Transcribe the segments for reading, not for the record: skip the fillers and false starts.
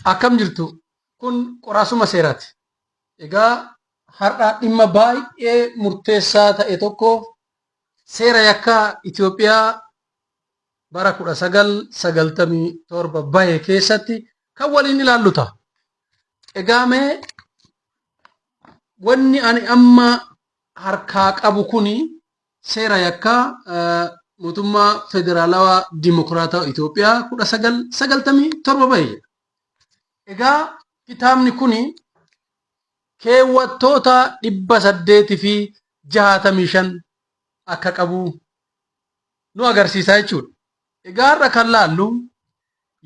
Akkam jirtu? Kun qoraasuma seeraati. Egaa har'a dhimma baay'ee murteessaa ta'e tokko seera yakkaa Itoophiyaa bara 1997 bahe keessatti kan waliin ilaallu ta'a. Egaa mee wanni ani amma harkaa qabu kuni seera yakkaa mootummaa federaalawaa dimokiraatawaa Itoophiyaa 1997 bahe jedha. Egaa kitaabni kuni keewwattoota 865 akka qabu nu agarsiisa jechuudha. Egaa har'a kan laallu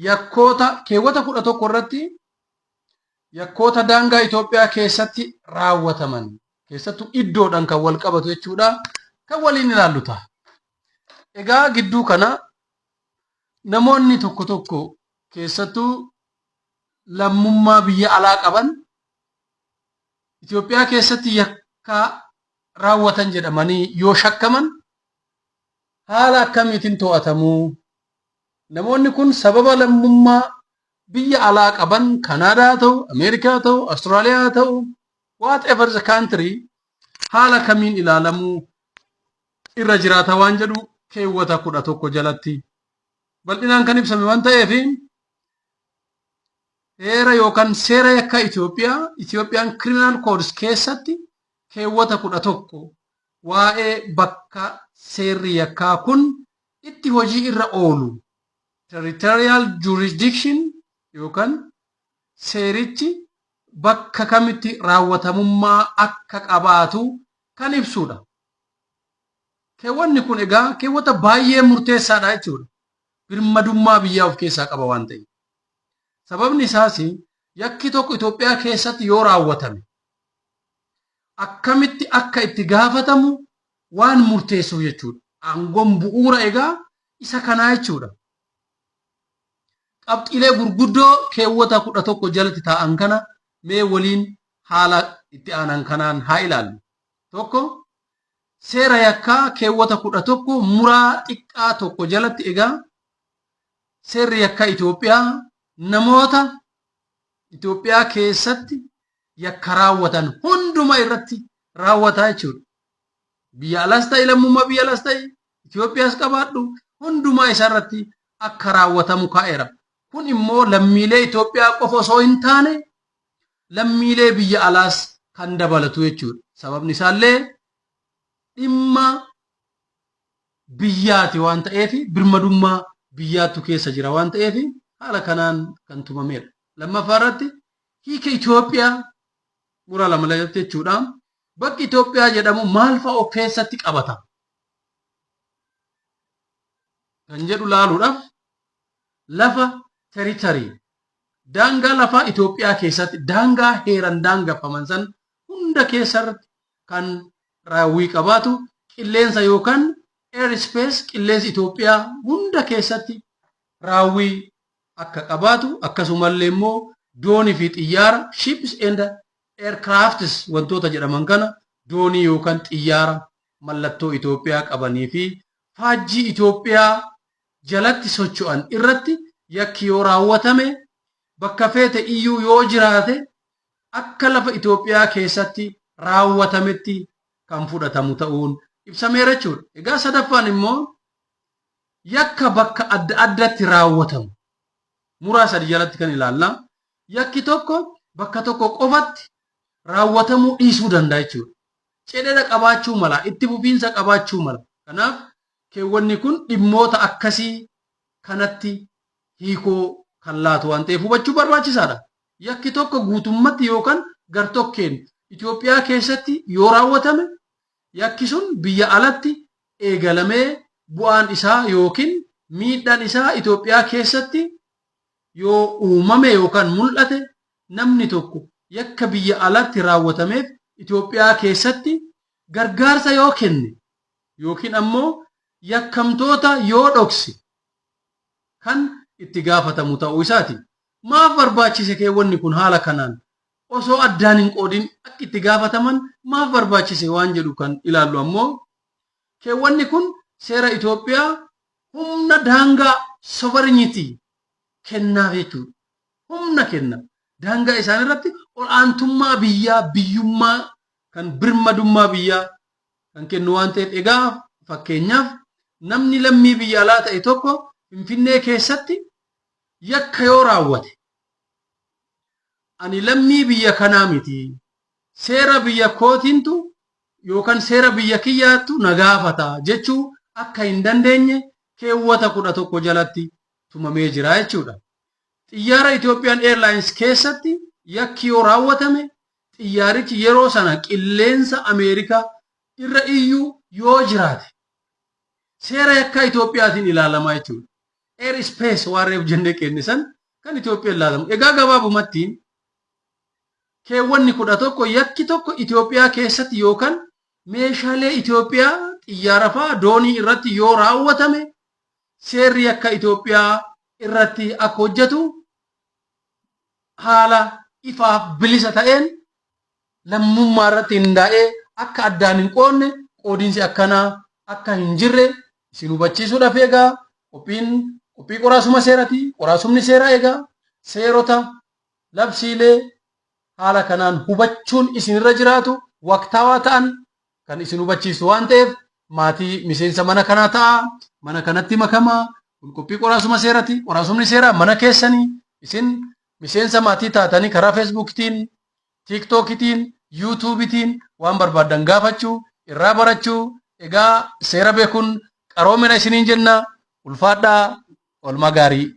yakkoota keewwata 11 irratti yakkoota daangaa Itoophiyaa keessatti raawwataman keessattuu iddoodhaan kan wal qabatu jechuudha kan waliin ilaallu ta'a. Egaa gidduu kana namoonni tokko tokko keessattuu lammummaa biyya alaa qaban Itoophiyaa keessatti yakka raawwatan jedhamanii yoo shakkaman haala akkamiitiin to'atamuu? Namoonni kun sababa lammummaa biyya alaa qaban Kanaadaa haa ta'u, Ameerikaa haa ta'u, Awustiraaliyaa haa ta'u, whatever the country haala kamiin ilaalamuu irra jiraata waan jedhu keewwata 11 jalatti bal'inaan kan ibsame waan ta'eef heera yookaan seera yakkaa Itoophiyaa Ethiopian Criminal Codes keessatti keewwata 11 waa'ee bakka seerri yakkaa kun itti hojii irra oolu territorial jurisdiction yookaan seerichi bakka kamitti raawwatamummaa akka qabaatu kan ibsudha. Keewwanni kun egaa keewwata baay'ee murteessaadha jechuudha. Birmadummaa biyyaa of keessaa qaba waan ta'eef. Sababni isaas yakki tokko Itoophiyaa keessatti yoo raawwatame akkamitti akka itti gaafatamu waan murteessuuf jechuudha. Aangoon bu'uura egaa isa kanaa jechuudha. Qabxiilee gurguddoo keewwata 11 jalatti taa'an kana mee waliin haala itti aanan kanaan haa ilaallu. Tokko seera yakkaa keewwata 11 muraa xiqqaa tokko jalatti egaa seerri yakkaa Itoophiyaa namoota Itoophiyaa keessatti yakka raawwatan hunduma irratti raawwataa jechuudha. Biyya alaas ta'e lammummaa biyya alaas ta'e Itoophiyaas qabaadhu hundumaa isaa irratti akka raawwatamu kaa'eera. Kun immoo lammiilee Itoophiyaa qofa osoo hin taane lammiilee biyya alaas kan dabalatu jechuudha. Sababni isaallee dhimma biyyaati waan ta'eef birmadummaa biyyaattu keessa jira waan ta'eef haala kanaan kan tumameedha. Lammaffaa irratti hiika Itoophiyaa muraa lama jalatti jechuudha. Bakki Itoophiyaa jedhamu maal fa'a of keessatti qabata? Kan jedhu laaluudhaaf lafa territory daangaa lafaa Itoophiyaa keessatti daangaa heeran daangaffaman san hunda keessatti kan raawwii qabaatu qilleensa yookaan air space qilleensi Itoophiyaa hunda keessatti raawwii akka qabaatu akkasumallee immoo doonii fi xiyyaara ships and aircrafts wantoota jedhaman kana doonii yookaan xiyyaara mallattoo Itoophiyaa qabanii fi faajjii Itoophiyaa jalatti socho'an irratti yakki yoo raawwatame bakka feete iyyuu yoo jiraate akka lafa Itoophiyaa keessatti raawwatametti kan fudhatamu ta'uun ibsameera jechuudha. Egaa sadaffaan immoo yakka bakka adda addatti raawwatamu muraa sadi jalatti kan ilaalla. Yakki tokko bakka tokko qofatti raawwatamuu dhiisuu danda'a jechuudha. Cedhedha qabaachuu mala, itti fufiinsa qabaachuu mala. Kanaaf keewwanni kun dhimmoota akkasii kanatti hiikoo kan laatu waan ta'eef hubachuu barbaachisaadha. Yakki tokko guutummatti yookaan gartokkeen Itoophiyaa keessatti yoo raawwatame yakki sun biyya alatti eegalamee bu'aan isaa yookiin miidhaan isaa Itoophiyaa keessatti yoo uumame yookaan mul'ate namni tokko yakka biyya alaatti raawwatameef Itoophiyaa keessatti gargaarsa yoo kenne yookiin ammoo yakkamtoota yoo dhokse kan itti gaafatamu ta'uu isaati. Maaf barbaachise keewwanni kun haala kanaan osoo addaan hin qoodin akka itti gaafataman maaf barbaachise waan jedhu kan ilaallu ammoo keewwanni kun seera Itoophiyaa humna daangaa sovereignty kennaaf jechuudha. Humna Humna kenna. Daangaa isaan irratti ol aantummaa biyyaa, biyyummaa kan birmadummaa biyyaa kan kennu waan ta'eef, egaa fakkeenyaaf namni lammii biyya alaa ta'e tokko Finfinnee keessatti yakka yoo raawwate, ani lammii biyya kanaa miti, seera biyya kootiintu yookaan seera biyya kiyyaattu na gaafata jechuu akka hin dandeenye keewwata 11 jalatti tumamee jira jechuudha. Xiyyaara Ethiopian Airlines keessatti yakki yoo raawwatame, xiyyaarichi yeroo sana qilleensa Ameerikaa irra iyyuu yoo jiraate seera yakkaa Itoophiyaatiin ilaalamaa jechuudha. Air space waan reef jennee kenne san kan Itoophiyaa ilaalamu. Egaa gabaabumatti keewwanni 11 yakki tokko Itoophiyaa keessatti yookaan meeshaalee Itoophiyaa xiyyaara fa'aa doonii irratti yoo raawwatame, seerri yakka Itoophiyaa irratti akka hojjetu haala ifaaf bilisa ta'een lammummaa irratti hundaa'ee akka addaan hin qoodne, qoodiinsi akkanaa akka hin jirre isin hubachiisuudhaaf. Egaa qophiin qophii qoraasuma seerati. Qoraasumni seeraa egaa seerota, labsiilee haala kanaan hubachuun isinirra jiraatu waqtaawaa ta'an kan isin hubachiisu waan ta'eef, maatii miseensa mana kanaa ta'a, mana kanatti makamaa. Kun qophii qoraasuma seerati. Qoraasumni seeraa mana keessanii. Isin miseensa maatii taatanii karaa Feesbuukitiin, Tiiktookitiin, Yuutuubitiin waan barbaaddan gaafachuu, irraa barachuu. Egaa seera beekuun qaroomina isiniin jenna. Ulfaadhaa, oolmaa gaarii.